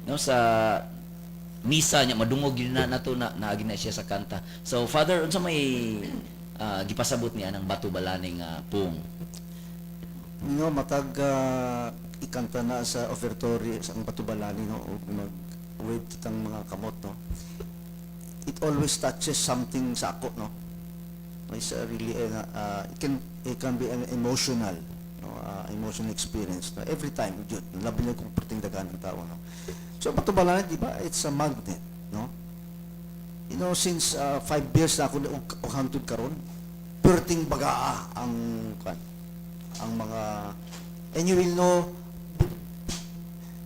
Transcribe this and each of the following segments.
no, sa misa niya madungog gyud na nato na naagi na siya sa kanta. So Father, unsa may gipasabot niya ng Bato Balani nga pung? No, matag ikanta na sa offertory sa ang Batubalani, no, ug mag wave kitang mga kamot, no. It always touches something sa ako, no. It's really it can be an emotional, no, emotional experience, no, every time jud, labi na kung perting daghan ng tao, no. So Batubalani, di ba, it's a magnet, no. Since 5 years na ako og hangtod karon, perting bagaa ang kan ang mga, and you will know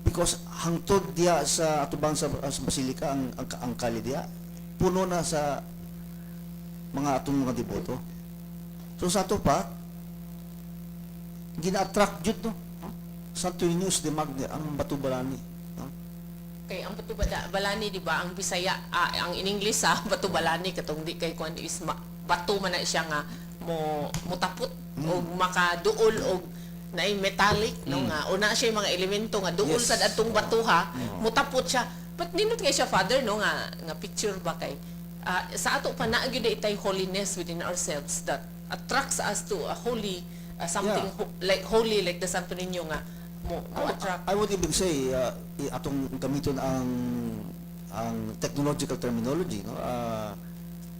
because hangtod diya sa atubang sa basilika, ang kali diya puno na sa mga atong mga deboto. So sa ato pa gina-attract jud, no. Santo Niño is the magnet, ang Batubalani, no? Kay ang Bato Balani, di ba, ang Bisaya, ang in English sa Bato Balani katong di kay kuan is bato man na siya nga mo mutapot og makaduol og naay metallic, no, nga o na siya yung mga elemento nga duol sa adtong bato ha, mutapot siya. But nindot kay siya, Father, no, nga nga picture ba kay sa ato pa naa gyud itay holiness within ourselves that attracts us to a holy something like holy, like the Santo Niño nga mo attract. I would even say atong gamiton ang technological terminology, no,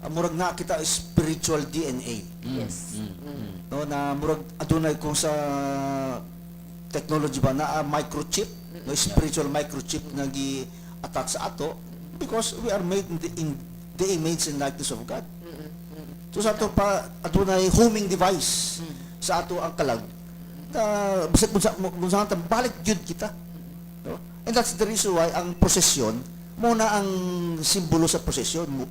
murag na kita spiritual DNA, no, na murag adunay kung sa technology ba na microchip, no, spiritual microchip nga gi attach sa ato because we are made in the image and likeness of God. So sa ato pa adunay homing device sa ato ang kalag na bisag kung saan ta, balik jud kita, no? And that's the reason why ang prosesyon mo na ang simbolo sa prosesyon mo.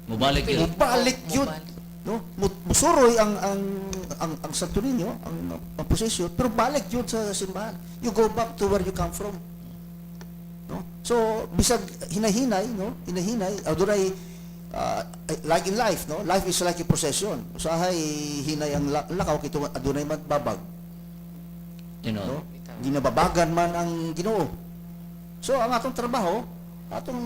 Mubalik yun. Mubalik yun. Mubalik. No, musuroy ang Santo Niño, ang prosesyon, pero balik yun sa simbahan. You go back to where you come from, no? So bisag hinahinay, no, hinahinay, adunay like in life, no, life is like a procession. Usahay hinay ang lakaw kito adunay magbabag, no? Ginababagan man ang Ginoo. So ang atong trabaho, atong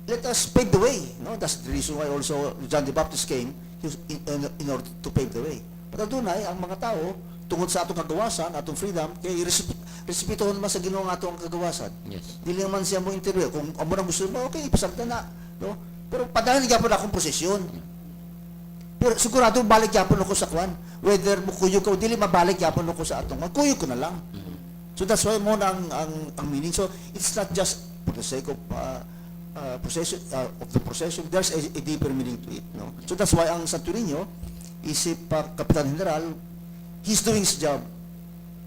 let us pave the way, no? That's the reason why also John the Baptist came in order to pave the way. But adunay ang mga tao tungod sa atong kagawasan, atong freedom, kay respetuhon man sa Ginoo ang atong kagawasan. Dili man siya mo interview. Kung amo nang gusto mo, okay, pasagdan na, no? Pero padayon gyapon akong prosesyon. Pero sigurado balik gyapon ako sa kwan. Whether mo kuyog ka o dili, mabalik gyapon ako sa atong. Kuyog ko na lang. So that's why mo na ang meaning. So it's not just for the sake of procession of the procession. There's a deeper meaning to it, no? So that's why ang Santo Niño isip Kapitan General, he's doing his job.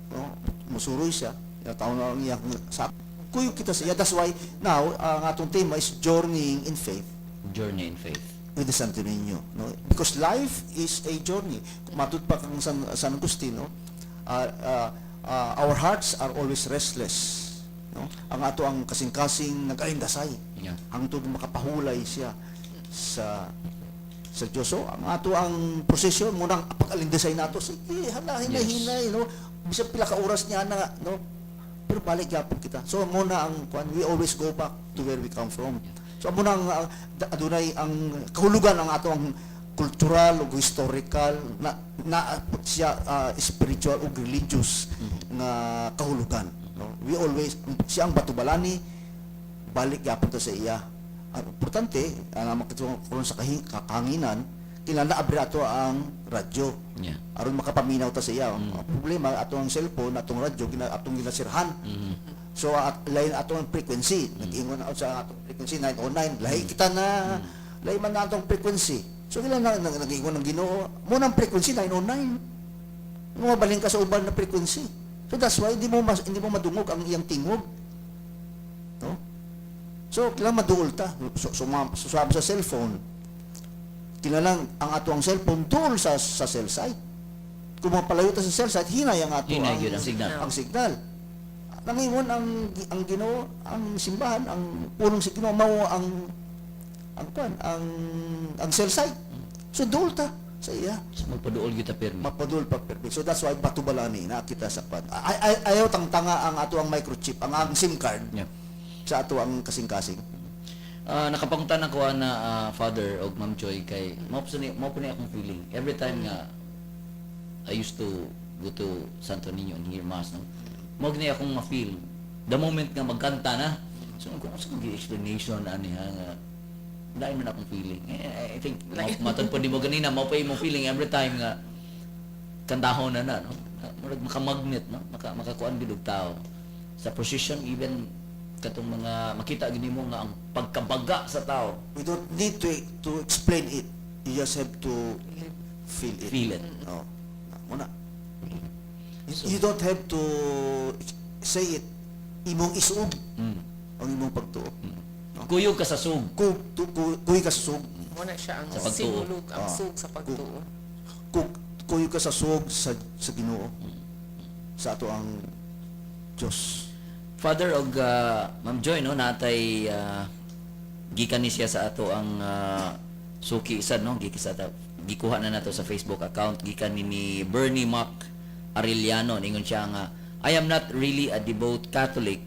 No? Musuroy siya. Taon na ang iyang sa kuyog kita sa iya. That's why now ang atong tema is journeying in faith Journey in faith. With the Santo Niño, no? Because life is a journey. Matud pa kang San Agustin, no? Our hearts are always restless, no? Ang ato ang kasing-kasing nag-alindasay. Hangtod makapahulay siya sa Diyos. So, ang ato ang prosesyon munang pag-alindasay nato, sige, hala, hinay-hinay, no? Bisan pila ka oras niya na, no? Pero balik gyapon kita. So, muna ang kwan, we always go back to where we come from. So, muna ang adunay ang kahulugan ang ato ang cultural ug historical na na siya spiritual ug religious nga kahulugan, no? We always siya ang Batubalani, balik gyapon ta sa iya. Ang importante ang makita karon sa kahanginan, kinahanglan abri ato ang radyo aron makapaminaw ta sa iya. Ang problema, ato ang cellphone, atong radyo gina, atong ginasirhan. So at lain ato ang frequency. Nag-ingon na sa atong frequency 909, lahi kita na, lahi man na atong frequency. So kailan na nag-ingon ng Ginoo mo nang frequency 909, mo mabalhin ka sa uban na frequency. So that's why hindi mo madungog ang iyang tingog, no? So kailangan maduol ta. So, sabi sa cellphone, kinahanglan ang ato ang cellphone duol sa cell site. Kung mapalayo ta sa cell site, hinay ang ato Hinay gyud ang signal. Ang signal. Nangingon ang Ginoo, ang simbahan, ang pulong sa Ginoo mao ang kwan, ang cell site. So duol ta sa Sa iya. So, magpaduol gyud ta pirmi. Mapadul pa permi. So that's why Batubalani na kita sa kwan. Ay, ayaw tangtanga ang ato ang microchip, ang SIM card sa ato ang kasing-kasing. Nakapangutan ko na Father og Ma'am Joy kay mao po ni akong feeling every time nga I used to go to Santo Niño and hear mass, no, mao gani akong ma-feel the moment nga magkanta na. So kung sa mag explanation ani ha nga dahil man akong feeling eh, I think matod po di mo ganina, mao pa imong feeling every time nga kantahon na na, no, murag maka-magnet, no, makakuan gid og tao sa procession, even katong mga makita gid nimo nga ang pagkabaga sa tao. We don't need to explain it. You just have to feel it. Feel it. Oh. Muna. You don't have to say it. Imong isuog ang imong pagtuo. Kuyog ka sa sug. Kuy ka sa sug. Mo na siya ang Sa pagtuo. sinulog, ang Ah. sug sa pagtuo. Kuyog ka sa sug sa Ginoo. Sa ato ang Diyos. Father og Ma'am Joy, no, natay gikan ni siya sa ato ang suki sad, no, gikan sa ato, gikuha na nato sa Facebook account, gikan ni Bernie Mac Arellano. Ningon siya nga, "I am not really a devout Catholic,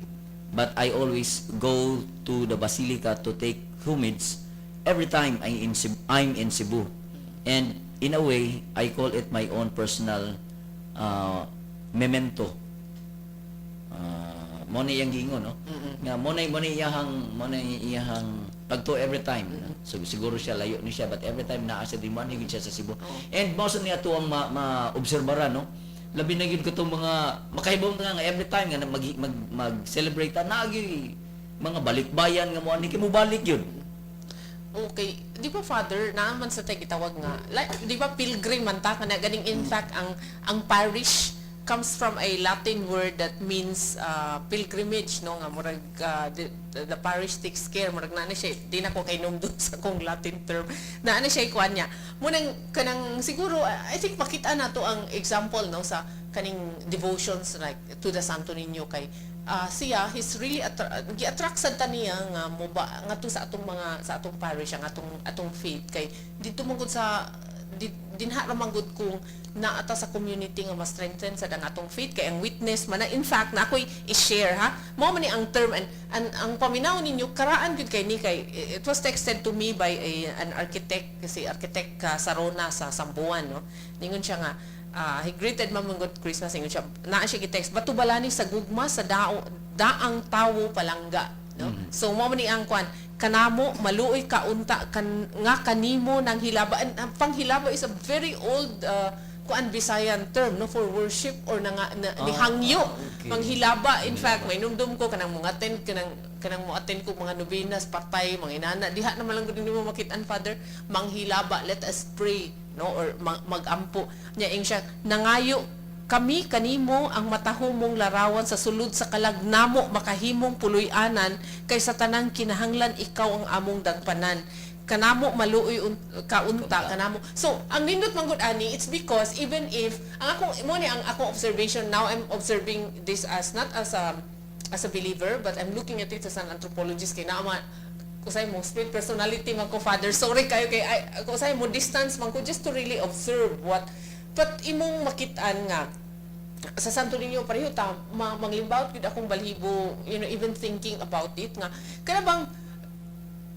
but I always go to the basilica to take homage every time I'm in Cebu, and in a way I call it my own personal memento." Mo na iyang giingon, no, nga mo na iyahang pagtuo every time, no? So siguro siya layo ni siya, but every time naa siya di mo gyud siya sa Cebu and mao sa niya to ang ma-obserbara, no, labi na gyud katong mga makahibaw nga nga every time nga mag mag, mag-celebrate ta naa gyud mga balikbayan nga mo ani kay mobalik yun. Okay, di ba, Father, naaman sa tay gitawag nga, like, di ba pilgrim man ta kana ganing, in fact ang parish comes from a Latin word that means pilgrimage, no, nga murag the parish takes care, murag naa na siya, di na ko kay dun sa akong Latin term, naa na siya kuan niya munang kanang siguro I think makita nato ang example, no, sa kaning devotions like to the Santo Niño kay siya, he's really gi-attract sad ta niya nga mo ba ngadto sa atong mga sa atong parish, ang atong faith, kay dito man gud sa dinha ra man gud kung naa ta sa community nga mas strengthen sa ang atong faith kay ang witness man na. In fact, na ako'y i-share ha, mao man ni ang term and ang paminaw ninyo karaan gud kay ni kay it was texted to me by an architect kasi architect Sarona sa Sambuan, no. Ningon siya nga he greeted Ma'am good Christmas. Ingon siya, naa siya gi-text, "Batubalani sa gugma sa dao daang tawo palangga," no. So mao man ni ang kwan, kanamo maluoy ka unta kan, nga kanimo nang hilaba. And ang panghilaba is a very old kuan Visayan term, no, for worship or na, ni hangyo. Manghilaba, in fact may numdum ko kanang mga attend kanang mo attend ko mga novenas patay mga inana diha naman lang gud nimo makit-an, Father, manghilaba, let us pray, no, or magampo nya. Ing siya, nangayo kami kanimo ang matahumong larawan sa sulod sa kalag namo makahimong puloy-anan kay sa tanang kinahanglan ikaw ang among dagpanan, kanamo maluoy kaunta kanamo. So ang nindot man gud ani, it's because even if ang akong mo ni ang akong observation, now I'm observing this as not as a believer, but I'm looking at it as an anthropologist kay naa man kusay mo split personality man ko, Father, sorry kayo kay ay, kusay mo distance man ko just to really observe what, but imong makit-an nga sa Santo Niño pareho ta manglimbawot gyud akong balhibo, even thinking about it nga kana bang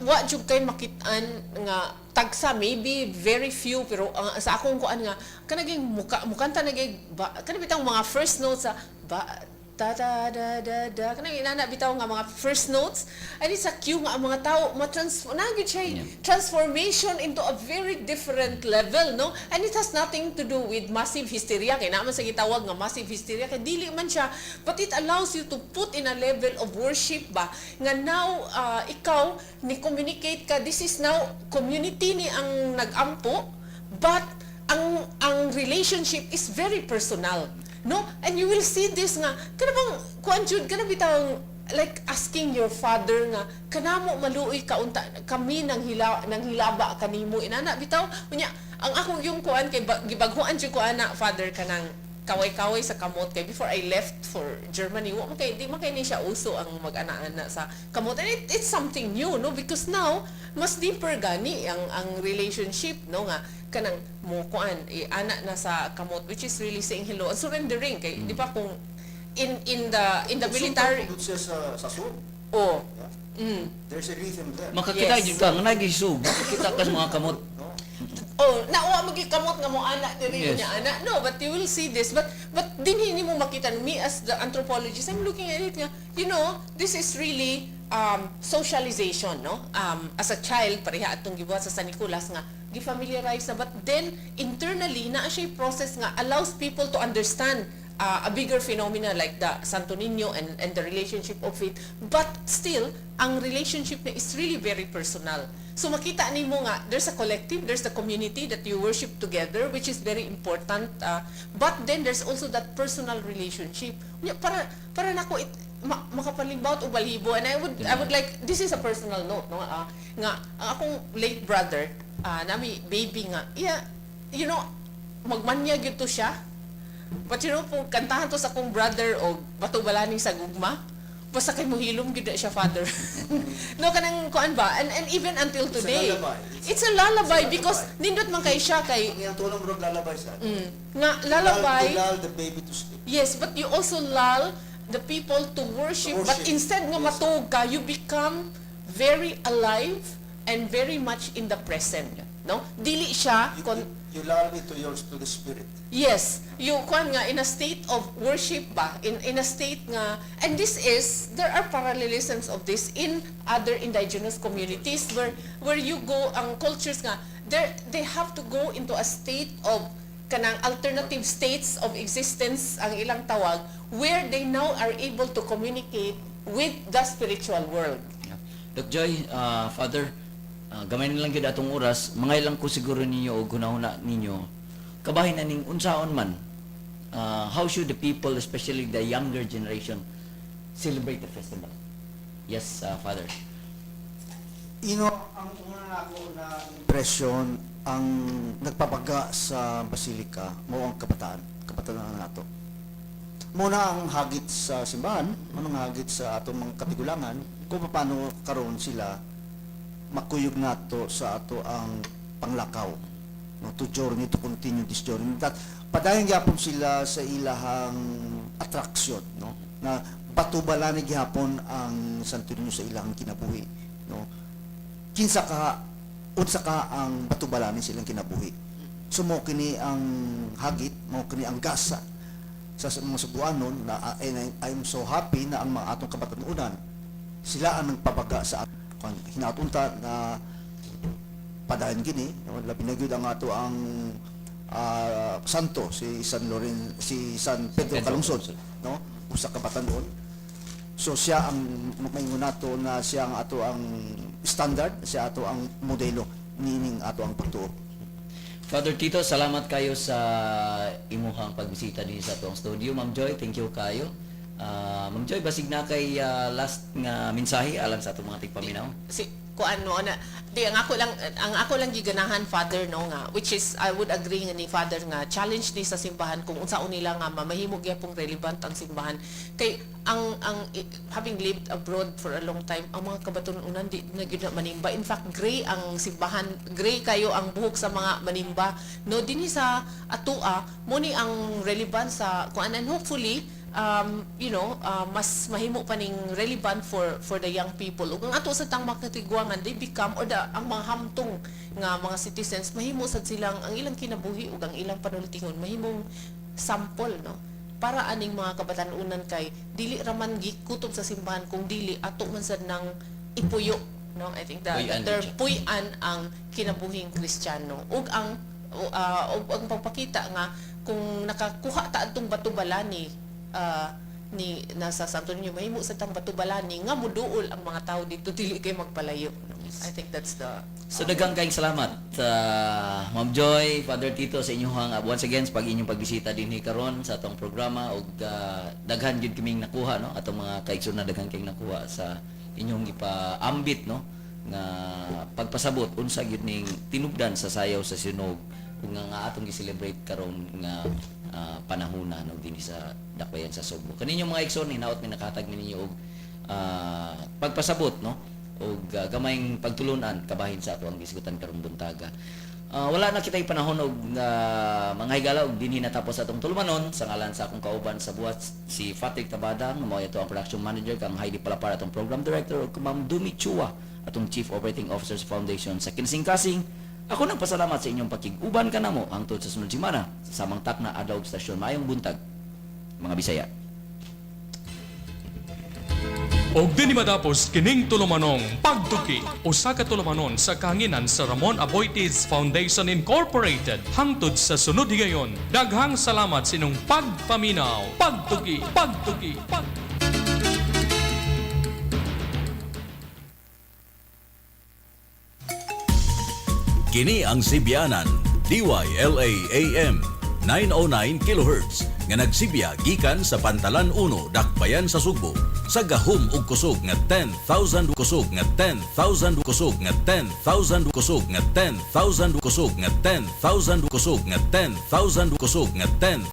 wa jud kay makit-an nga tagsa, maybe very few, pero sa akong kuan nga kanaging muka mukanta naging ba kana bitang mga first notes sa ba da da da da da kanang inana bitaw nga mga first notes, and it's a cue nga ang mga tao ma-transform na gyud siya, transformation into a very different level, no. And it has nothing to do with massive hysteria kay naa man sa gitawag nga massive hysteria kay dili man siya, but it allows you to put in a level of worship ba nga now ikaw ni communicate ka. This is now community ni ang nagampo, but ang relationship is very personal, no. And you will see this nga kana bang kuan jud kana bitawng like asking your father nga kanamo maluoy ka unta kami nang hilaba kanimo, inana bitaw. Unya ang akong yung kuan kay gibaghuan jud ko ana, Father, kanang kaway-kaway sa kamot kay before I left for Germany, wa man kay di man kay ni siya uso ang mag-ana-ana sa kamot, and it's something new, no, because now mas deeper gani ang relationship, no, nga kanang mo kuan eh, ana na sa kamot, which is really saying hello and surrendering kay di ba kung in the military Sugod siya sa sub. Oh. Yeah. There's a rhythm there. Makakita Yes. jud ka nga nagisug. Makakita ka sa mga kamot. No? Oh, nauwa mo kamot nga mo ana diri niya ana. No, but you will see this. But dinhi nimo makita, me as the anthropologist, I'm looking at it nga, this is really socialization, no? As a child, pareha atong gibuhat sa San Nicolas nga gi-familiarize na, but then internally naa siya process nga allows people to understand a bigger phenomena like the Santo Niño and the relationship of faith. But still, ang relationship niya is really very personal. So makita nimo nga there's a collective, there's the community that you worship together, which is very important. But then there's also that personal relationship. Unya, para nako it, makapalimbaot og balhibo, and I would like, this is a personal note, no, nga ang akong late brother, nami baby nga yeah, magmanya gyud to siya. But kung kantahan to sa akong brother o Bato Balani sa Gugma, basta kay muhilom gyud na siya, Father. No, kanang kuan ba? And even until It's a today. Lullaby. It's a lullaby It's a because lullaby. nindot man kay siya kay Ang iyang tulong murag lalabay sa nga lullaby. To lull the baby to sleep. Yes, but you also lull the people to worship. To But worship. instead nga matuog ka, you become very alive and very much in the present. No? Dili siya You lull it to the spirit. Yes, you kuan nga in a state of worship ba, in a state nga, and this is there are parallelisms of this in other indigenous communities where you go, ang cultures nga there, they have to go into a state of kanang alternative states of existence ang ilang tawag, where they now are able to communicate with the spiritual world. Yeah. Doc Joy, Father, gamay na lang gyud atong oras, mga ilang ko siguro ninyo o gunahuna ninyo, kabahin na ning unsaon man, how should the people, especially the younger generation, celebrate the festival? Yes, Father. Ang una na ako na impression, ang nagpapaga sa basilika, mao ang kabataan, kabataan nato. Muna ang hagit sa simbahan, mo ang hagit sa atong mga katigulangan, kung paano karon sila makuyog nato sa ato ang panglakaw, no, to journey, to continue this journey, that padayon gyapon sila sa ilahang attraction, no, na batubalani gihapon ang Santo Niño sa ilahang kinabuhi, no, kinsa ka, unsa ka ang batubalani sa ilang kinabuhi. So mo kini ang hagit, mo kini ang gasa sa mga Sugbuanon na and I'm so happy na ang mga atong kabatanunan, sila ang nagpabaga sa aton hinatunta na padayon kini, no? Labi na gyud ang ato ang santo, si San Loren, si San Pedro, Pedro Calungsod, Calungsod. No, usa ka batanon. So siya ang maingon nato na siya ang ato ang standard, siya ato ang modelo niining ato ang pagtuo. Father Tito, salamat kayo sa imuhang pagbisita din sa atong studio. Ma'am Joy, thank you kayo. Ma'am Joy, basig na kay last nga mensahe alang sa atong mga tigpaminaw. Si kuan, no, na di ang ako lang giganahan, Father, no, nga which is I would agree nga ni Father nga challenge ni sa simbahan kung unsaon nila nga mamahimo gyapong relevant ang simbahan kay ang having lived abroad for a long time, ang mga kabatununan di na gyud na manimba. In fact, gray ang simbahan, gray kayo ang buhok sa mga manimba, no. Dinhi sa atua mo ni ang relevant sa kuan, and hopefully mas mahimo pa ning relevant for the young people. Ug ang ato sa tang makatigwangan, they become or the ang mga hamtong nga mga citizens, mahimo sad silang ang ilang kinabuhi ug ang ilang panultihon mahimong sample, no, para aning mga kabatanunan kay dili raman gikutob sa simbahan kung dili ato man sad nang ipuyo, no. I think the Puy-an term din siya. puy-an ang kinabuhing Kristiyano ug ang pagpakita nga kung nakakuha ta adtong batubalani ni nasa Santo Niño, mahimo sa tang batubalani nga muduol ang mga tao dito, dili kay magpalayo, no? I think that's the So daghang kayong salamat, Ma'am Joy, Father Tito, sa inyong once again sa pag inyong pagbisita dinhi karon sa atong programa ug daghan gyud kaming nakuha, no, atong mga kaigsoon na daghan kayong nakuha sa inyong gipaambit, no, nga pagpasabot unsa gyud ning tinubdan sa sayaw sa Sinug. Ug nga nga atong gi-celebrate karon nga panahona, no, dinhi sa Dakbayan sa Sugbo. Kaninyo mga igsoon, hinaot mi nakahatag mi ninyo og pagpasabot, no, og gamayng pagtulunan kabahin sa ato ang gisgutan karong buntaga. Wala na kita'y panahon og mga higala og dinhi natapos atong tulumanon. Sa ngalan sa akong kauban sa buhat, si Patrick Tabadang, mao ato ang production manager, kang Heidi Palapar atong program director, ug Ma'am Dumi Chua atong chief operating officer sa foundation sa Kinsing-Kasing. Ako nagpasalamat sa inyong pakig-uban kanamo hangtod sa sunod semana sa samang takna, adlaw ug stasyon. Maayong buntag, mga Bisaya. Og dinhi matapos kining tulumanong Pagtuki, usa ka tulumanon sa kahanginan sa Ramon Aboitiz Foundation Incorporated. Hangtod sa sunod higayon. Daghang salamat sa inyong pagpaminaw. Pagtuki, Pagtuki, Pagtuki. Kini ang Sibianan, DYLA AM 909 kHz nga nagsibya gikan sa Pantalan 1, Dakbayan sa Sugbo, sa gahom ug kusog nga 10,000 kusog nga 10,000 kusog nga 10,000 kusog nga 10,000 kusog nga 10,000 kusog nga 10,000 kusog nga 10.